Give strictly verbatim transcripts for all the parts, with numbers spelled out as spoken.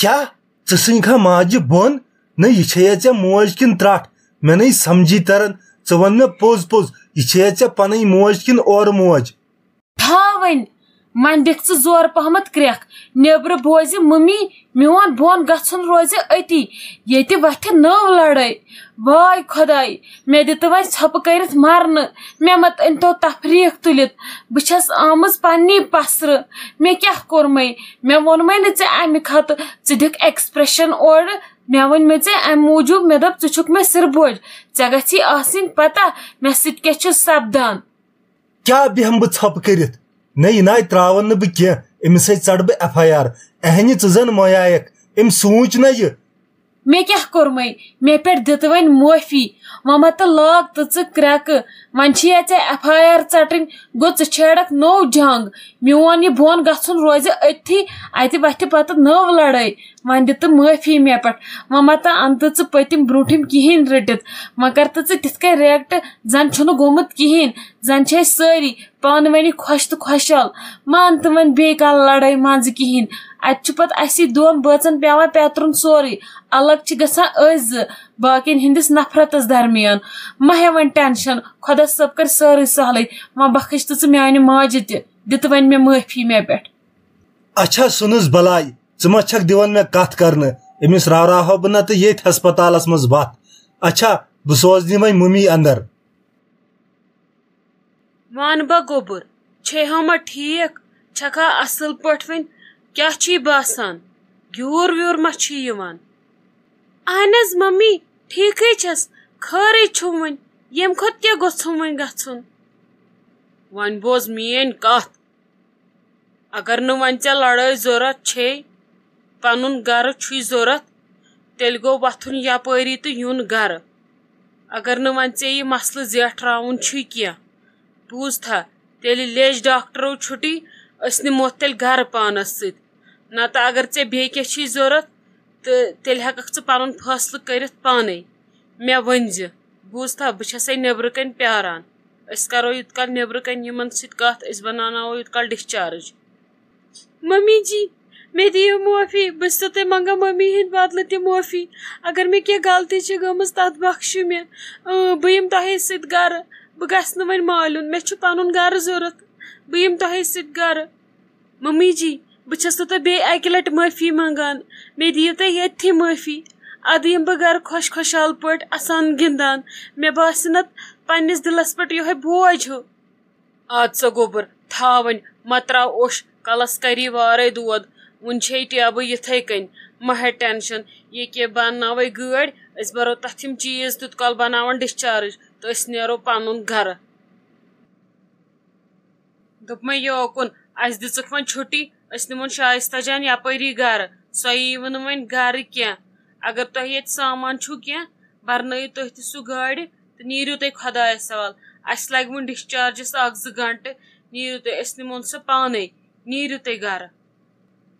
کیٛاہ؟ ژٕ ژھٕنکھا ماجہِ بۄن؟ نہ، یہِ چھےٚ یا ژےٚ موج کِنہٕ ترٛٹھ؟ مےٚ نَے سمجھی تران۔ ژٕ وَن مےٚ پوٚز پوٚز، یہِ چھےٚ یا ژےٚ پنٕنۍ موج کِنہٕ اورٕ موج؟ تھاو وۄنۍ، وۄنۍ دِکھ ژٕ زورٕ پہمتھ کرٛٮ۪کھ۔ نیٚبرٕ بوزِ مٔمی، میون بۄن گژھُن روزِ أتی، ییٚتہِ وۄتھِ نٔو لڑٲے۔ واے خۄداے، مےٚ دِ تہٕ وۄنۍ ژھۄپہٕ کٔرِتھ مرنہٕ۔ مےٚ مت أنۍ تو تفریٖق تُلِتھ، بہٕ چھَس آمٕژ پننی پسرٕ۔ مےٚ کیٛاہ کوٚرمَے؟ مےٚ ووٚنمَے نہٕ ژےٚ اَمہِ کھۄتہٕ، ژٕ دِکھ expression اورٕ۔ مےٚ ووٚن مےٚ ژےٚ اَمہِ موٗجوٗب، مےٚ دوٚپ ژٕ چھُکھ مےٚ سِربوج، ژےٚ گژھی آسٕنۍ پتہ مےٚ سۭتۍ کیٛاہ چھُ سپدان۔ کیٛاہ بیٚہمہٕ بہٕ ژھۄپہٕ کٔرِتھ؟ نہ، یہِ ناے ترٛاوَن نہٕ بہٕ کینٛہہ، أمِس سۭتۍ ژَٹہٕ بہٕ ایف آی آر۔ اہنہِ، ژٕ زَن مۄیایَکھ، أمۍ سوٗنٛچ نہ یہِ۔ مےٚ کیٛاہ کوٚرمَے؟ مےٚ پٮ۪ٹھ دِ تہٕ وۄنۍ معٲفی۔ وۄنۍ مہ تہٕ لاگ تہٕ ژٕ کرٛٮ۪کہٕ۔ وۄنۍ چھِ یا ژےٚ ایف آی آر ژَٹٕنۍ، گوٚو ژٕ چھیڑَکھ نوٚو جنٛگ۔ میون یہِ بۄن گژھُن روزِ أتھی، اَتہِ وَتھِ پَتہٕ نٔو لڑٲے۔ وۄنۍ دِ تہٕ معٲفی مےٚ پٮ۪ٹھ۔ وۄنۍ مہ تہٕ اَن تہٕ ژٕ پٔتِم برونٛٹھِم کِہیٖنۍ رٔٹِتھ۔ وۄنۍ کر تہٕ ژٕ تِتھ کٔنۍ react، زَن چھُنہٕ گوٚمُت کِہیٖنۍ۔ زَن چھِ أسۍ سٲری پانہٕ ؤنی خۄش تہٕ خۄشحال۔ مہ اَن تہٕ وۄنۍ بیٚیہِ کانٛہہ لڑٲے منٛزٕ کِہیٖنۍ۔ اَتہِ چھُ پَتہٕ اَسی دۄن بٲژَن پٮ۪وان پیترُن سورُے۔ الگ چھِ گژھان أسۍ زٕ باقین ہٕنٛدِس نفرتس درمیان۔ مہ ہےٚ وۄنۍ tension، خۄدا صٲب کرِ سٲرٕے سہلٕے۔ وۄنۍ بخش تہٕ ژٕ میانہِ ماجہِ تہِ، دِ تہٕ وۄنۍ مےٚ معٲفی مےٚ پٮ۪ٹھ۔ اچھا سُنٕز بلاے، ژٕ ما چھکھ دِوان مےٚ کتھ کرنہٕ؟ أمِس راوراوہا بہٕ نتہٕ ییٚتھۍ ہسپتالس منٛز وتھ۔ اچھا، بہٕ سوزنی وۄنۍ ممی اندر۔ وَن با گوٚبُر، چھے ہا ما ٹھیٖک؟ چھکھا اصل پٲٹھۍ وۄنۍ؟ کیٛاہ چھی باسان؟ گیوٗر ویوٗر ما چھی یِوان؟ اہن حظ ممی، ٹھیٖکھٕے چھَس، خٲرٕے چھُم وۄنۍ، ییٚمہِ کھۄتہٕ کیٛاہ گوٚژھُم وۄنۍ گژھُن؟ وۄنۍ بوز میٲنۍ کتھ، اگر نہٕ وۄنۍ ژےٚ لڑٲے ضروٗرت چھے، پنُن گرٕ چھُے ضروٗرت، تیٚلہِ گوٚو وۄتھُن یپٲری تہٕ یُن گرٕ۔ اگر نہٕ وۄنۍ ژےٚ یہِ مسلہٕ زیٹھراوُن چھُے کینٛہہ، بوٗزتھا، تیٚلہِ لیج ڈاکٹرو چھُٹی، أسۍ نِموتھ تیٚلہِ گرٕ پانس سۭتۍ۔ نتہٕ اگر ژےٚ بیٚیہِ کینٛہہ چھُے ضروٗرت، تہٕ تیٚلہِ ہٮ۪ککھ ژٕ پنُن فٲصلہٕ کٔرِتھ پانے۔ مےٚ ؤنۍزِ، بوٗزتھا، بہٕ چھسے نیٚبرٕ کنہِ پیاران۔ أسۍ کرو یوٗت کال نیٚبرٕ کنہِ یِمن سۭتۍ کتھ، أسۍ بناوناوو یوٗت کال discharge۔ ممی جی، مےٚ دِیِو معٲفی، بہٕ چھسو تۄہہِ منٛگان ممی ہٕنٛدِ بدلہٕ تہِ معٲفی۔ اگر مےٚ کینٛہہ غلطی چھِ گٔمٕژ، تتھ بخشِو مےٚ۔ اۭں، بہٕ یِمہٕ تۄہے سۭتۍ گرٕ۔ بہٕ گژھٕ نہٕ وۄنۍ مالیُن، مےٚ چھُ پنُن گرٕ ضروٗرت۔ بہٕ یِمہٕ تۄہے سۭتۍ گرٕ۔ ممی جی، بہٕ چھسو تۄہہِ بیٚیہِ اکہِ لٹہِ معٲفی منٛگان۔ مےٚ دِیِو تُہۍ ییٚتھی معٲفی۔ ادٕ یِمہٕ بہٕ گرٕ خۄش خۄشحال پٲٹھۍ، اسان گِنٛدان۔ مےٚ باسہِ نتہٕ پننِس دِلس پٮ۪ٹھ یِہوے بوج ہیوٗ۔ اد سا گوٚبُر، تھاو وۄنۍ، مہ تراو اوٚش، کلس کری وارے دود۔ وُنہِ چھے ٹیبہٕ یِتھے کٔنۍ۔ مہ ہے tension، ییٚکیٛاہ بہٕ انناوے گٲڑۍ، أسۍ برو تتھ یِم چیٖز تیوٗت کال بناوان discharge تہٕ أسۍ نیرو پنُن گرٕ۔ دوٚپمَے یوکُن، اَسہِ دِژٕکھ وۄنۍ چھُٹی، أسۍ نِمون شایستہ جان یپٲری گرٕ، سۄ ییٖوٕ نہٕ وۄنۍ گرٕ کینٛہہ۔ اگر تۄہہِ ییٚتہِ سامان چھُو کینٛہہ، برنٲیِو تُہۍ تہِ سُہ گاڑِ تہٕ نیٖرِو تُہۍ خۄدایَس حوالہٕ۔ اَسہِ لگہِ وُنہِ dischargeس اکھ زٕ گنٹہٕ، نیٖرِو تُہۍ، أسۍ نِمون سۄ پانے، نیٖرِو تُہۍ گرٕ۔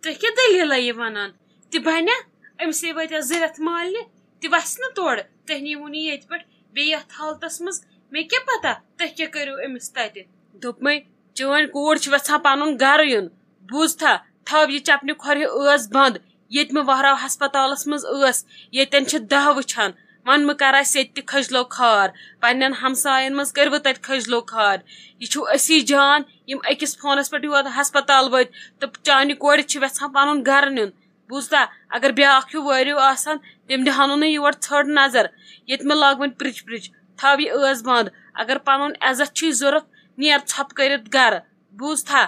تُہۍ کیٛاہ دٔلیٖلہ یہِ وَنان؟ تہِ بَنیٛا؟ أمِسٕے وٲتۍ اَز زٕ رٮ۪تھ مالنہِ، تہِ وَسہِ نہٕ تورٕ۔ تۄہہِ نیٖوُن یہِ ییٚتہِ پٮ۪ٹھ بیٚیہِ یَتھ حالتَس منٛز۔ مےٚ کیٛاہ پَتہ تۄہہِ کیٛاہ کٔرِو أمِس تَتہِ؟ دوٚپمَے، چٲنۍ کوٗر چھِ وٮ۪ژھان پَنُن گَرٕ یُن۔ بوٗزتھا؟ تھاو یہِ چَپنہِ کھۄرِ ٲس بنٛد۔ ییٚتہِ مےٚ وہراو ہسپتالَس منٛز ٲس، ییٚتٮ۪ن چھِ دَہ وٕچھان۔ وۄنۍ مہٕ کر اَسہِ ییٚتہِ تہِ کھٔجلو کھار۔ پننٮ۪ن ہمساین منٛز کٔرِوٕ تتہِ کھٔجلو کھار۔ یہِ چھُو أسی جان، یِم أکِس فونس پٮ۪ٹھ یور ہسپتال وٲتۍ تہٕ چانہِ کورِ چھِ یژھان پنُن گرٕ نیُن۔ بوٗزتھا؟ اگر بیٛاکھ ہیوٗ وٲرِو آسان، تٔمۍ دِہانو نہٕ یور ژھٔر نظر۔ ییٚتہِ مےٚ لاگہٕ وۄنۍ پرٛژھ پرٛژھ، تھاو یہِ ٲس بنٛد۔ اگر پنُن عزت چھُے ضروٗرت، نیر ژھۄپہٕ کٔرِتھ گرٕ۔ بوٗزتھا؟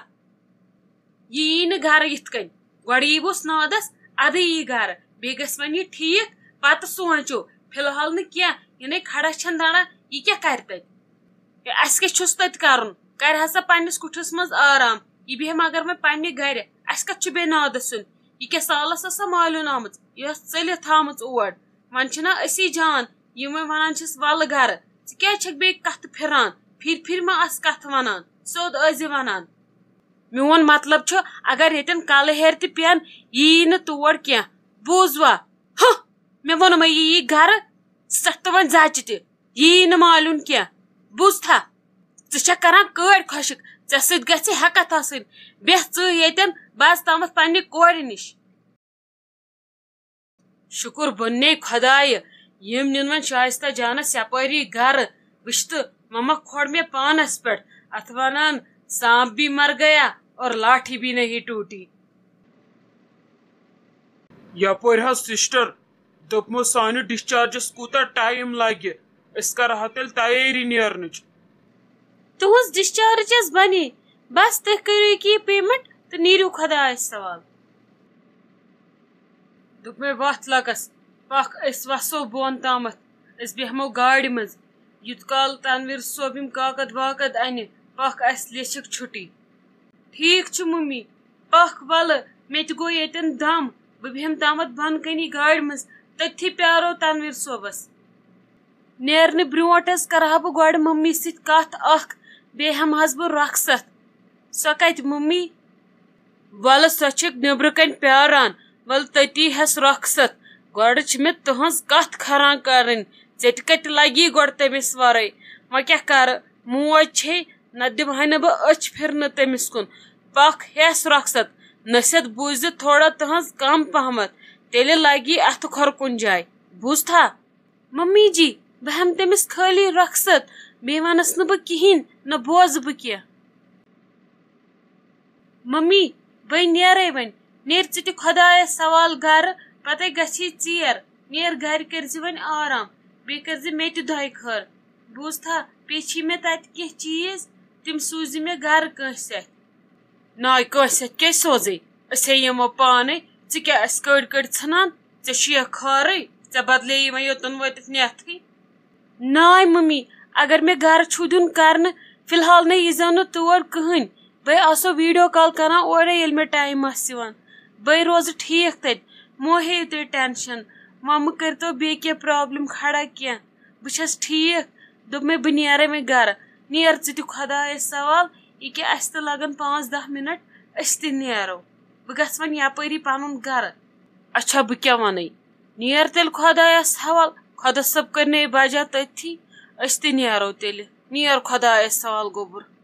یہِ یی نہٕ گرٕ یِتھ کٔنۍ۔ گۄڈٕ یی وُس نادس، ادٕ یی گرٕ۔ بیٚیہِ گژھِ وۄنۍ یہِ ٹھیٖک، پتہٕ سونٛچو۔ فی الحال نہٕ کینٛہہ، یہِ نے کھڑا چھَنہٕ دَران، یہِ کیٛاہ کرِ تَتہِ؟ ہے، اَسہِ کیٛاہ چھُس تَتہِ کرُن؟ کرِ ہا سا پننِس کُٹھِس منٛز آرام۔ یہِ بیٚہہِ مگر وۄنۍ پننہِ گرِ۔ اَسہِ کتھ چھُ بیٚیہِ نادس یُن؟ یہِ کیٛاہ سالس ٲسا مالیُن آمٕژ؟ یہِ ٲس ژٔلِتھ آمٕژ اور۔ وۄنۍ چھِنہ أسی جان، یِم وۄنۍ ونان چھِس، "ولہٕ گرٕ۔" ژٕ کیٛازِ چھکھ بیٚیہِ کتھٕ پھِران؟ پھِرِ پھِرِ ما آسہٕ کتھٕ ونان؟ سیوٚد ٲسۍ زِ ونان۔ میون مطلب چھُ، اگر ییٚتٮ۪ن کلہٕ ہیرِ تہِ پٮ۪ن، یہِ یی نہٕ تور کینٛہہ۔ بوٗزوا؟ ہہ! مےٚ ووٚنمَے، یہِ یی گرٕ، ژٕ ژَٹھ تہٕ وۄنۍ زچہِ تہِ۔ یہِ یی نہٕ مالیُن کینٛہہ۔ بوٗزتھا؟ ژٕ چھَکھ کران کٲڑۍ خۄشِک، ژےٚ سۭتۍ گژھِ ہٮ۪کتھ آسٕنۍ۔ بیٚہہ ژٕ ییٚتٮ۪ن، بہٕ اژٕ تامَتھ پننہِ کورِ نِش۔ شُکُر بننے خۄدایہِ، یِم نِن وۄنۍ شایستہ جانس یپٲری گرٕ۔ وٕچھ تہٕ، مما کھوٚر مےٚ پانس پٮ۪ٹھ۔ اتھ ونان سانپ بھی مر گیا اور لاٹھی بھی نہیں ٹوٹی۔ یپٲرۍ حظ سسٹر، دوٚپمو سانہِ ڈسچارجس کوٗتاہ ٹایم لگہِ، أسۍ کرہاو تیٚلہِ تیٲری نیرنٕچ۔ تُہنٛز ڈسچارج حظ بنے، بس تُہۍ کٔرِو یہِ پیمنٹ تہٕ نیٖرِو خۄدایس حوالہٕ۔ دوٚپ مےٚ، وَتھ لَگَس، پَکھ أسۍ وَسو بۄن تامَتھ، أسۍ بیٚہمو گاڑِ منٛز، یُت کال تنویر صٲب یِم کاکد واکد اَنہِ، پَکھ اَسہِ لیٚچھِکھ چھُٹی۔ ٹھیٖک چھُ مُمی، پَکھ وَلہٕ، مےٚ تہِ گوٚو ییٚتٮ۪ن دَم، بہٕ بیٚہمہٕ تامَتھ بۄنہٕ کَنی گاڑِ منٛز، تٔتھی پیٛارو تنویر صٲبَس۔ نیرنہٕ برٛونٛٹھ حظ کرٕ ہا بہٕ گۄڈٕ مُمی سۭتۍ کَتھ اَکھ، بیٚیہِ ہٮ۪مہٕ ہَس بہٕ رۄخصت۔ سۄ کَتہِ مُمی؟ وَلہٕ سۄ چھِ نیٚبرٕ کَنۍ پیٛاران، وَلہٕ تٔتی ہٮ۪س رۄخصت۔ گۄڈٕ چھِ مےٚ تُہٕنٛز کَتھ کھران کَرٕنۍ، ژےٚ تہِ کَتہِ لَگی گۄڈٕ تٔمِس وَرٲے؟ وۄنۍ کیٛاہ کَرٕ؟ موج چھے، نَتہٕ دِمہٕ ہا نہٕ بہٕ أچھ پھِرنہٕ تٔمِس کُن۔ پَکھ ہٮ۪س رۄخصت، نصیحت بوٗزِتھ تھوڑا تُہٕنٛز کَم پَہمَتھ، تیٚلہِ لَگی اَتھٕ کھۄر کُنہِ جایہِ، بوٗزتھا؟ ممی جی، بہٕ ہٮ۪مہٕ تٔمِس خٲلی رۄخصت، بیٚیہِ وَنَس نہٕ بہٕ کِہیٖنۍ، نہ بوزٕ بہٕ کینٛہہ۔ ممی، بٔے نیرَے وۄنۍ، نیر ژٕ تہِ خۄدایَس سوال گَرٕ، پَتَے گژھی ژیر، نیر گَرِ کٔرۍ زِ وۄنۍ آرام، بیٚیہِ کٔرۍ زِ مےٚ تہِ دۄیہِ خٲر۔ بوٗزتھا، بیٚیہِ چھی مےٚ تَتہِ کینٛہہ چیٖز، تِم سوٗزِ مےٚ گَرٕ کٲنٛسہِ اَتھِ۔ ناے کٲنٛسہِ اَتھِ کیٛازِ سوزے؟ أسۍ ہے یِمو پانَے، ژٕ کیٛاہ اَسہِ کٔڑۍ کٔڑۍ ژھٕنان؟ ژےٚ چھُ یا خٲرٕے، ژےٚ بدلے یِمَے یوٚتَن وٲتِتھ نٮ۪تھٕے۔ ناے مٔمی، اگر مےٚ گرٕ چھُو دیُن کرنہٕ، فی الحال نَے ییٖزیو نہٕ تور کٕہٕنۍ۔ بہٕ آسو ویٖڈیو کال کران اورَے، ییٚلہِ مےٚ ٹایم آسہِ یِوان۔ بہٕ روزٕ ٹھیٖک تَتہِ، مہ ہیٚیِو تُہۍ ٹٮ۪نشَن۔ وۄنۍ مہٕ کٔرۍتو بیٚیہِ کینٛہہ پرٛابلِم کھڑا کینٛہہ۔ بہٕ چھَس ٹھیٖک۔ دوٚپ مےٚ، بہٕ نیرَے وۄنۍ گرٕ۔ نیر ژٕ تہِ خۄدایَس سوال، یہِ کیٛاہ اَسہِ تہِ لَگَن پانٛژھ دَہ مِنَٹ، أسۍ تہِ نیرو۔ بہٕ گژھٕ وۄنۍ یَپٲری پَنُن گرٕ۔ اچھا، بہٕ کیٛاہ وَنَے؟ نیر تیٚلہِ خۄدایَس حوال، خۄدا صٲب کٔرنَے بجا تٔتھی، أسۍ تہِ نیرو تیٚلہِ۔ نیر خۄدایَس حوال گوٚبُر۔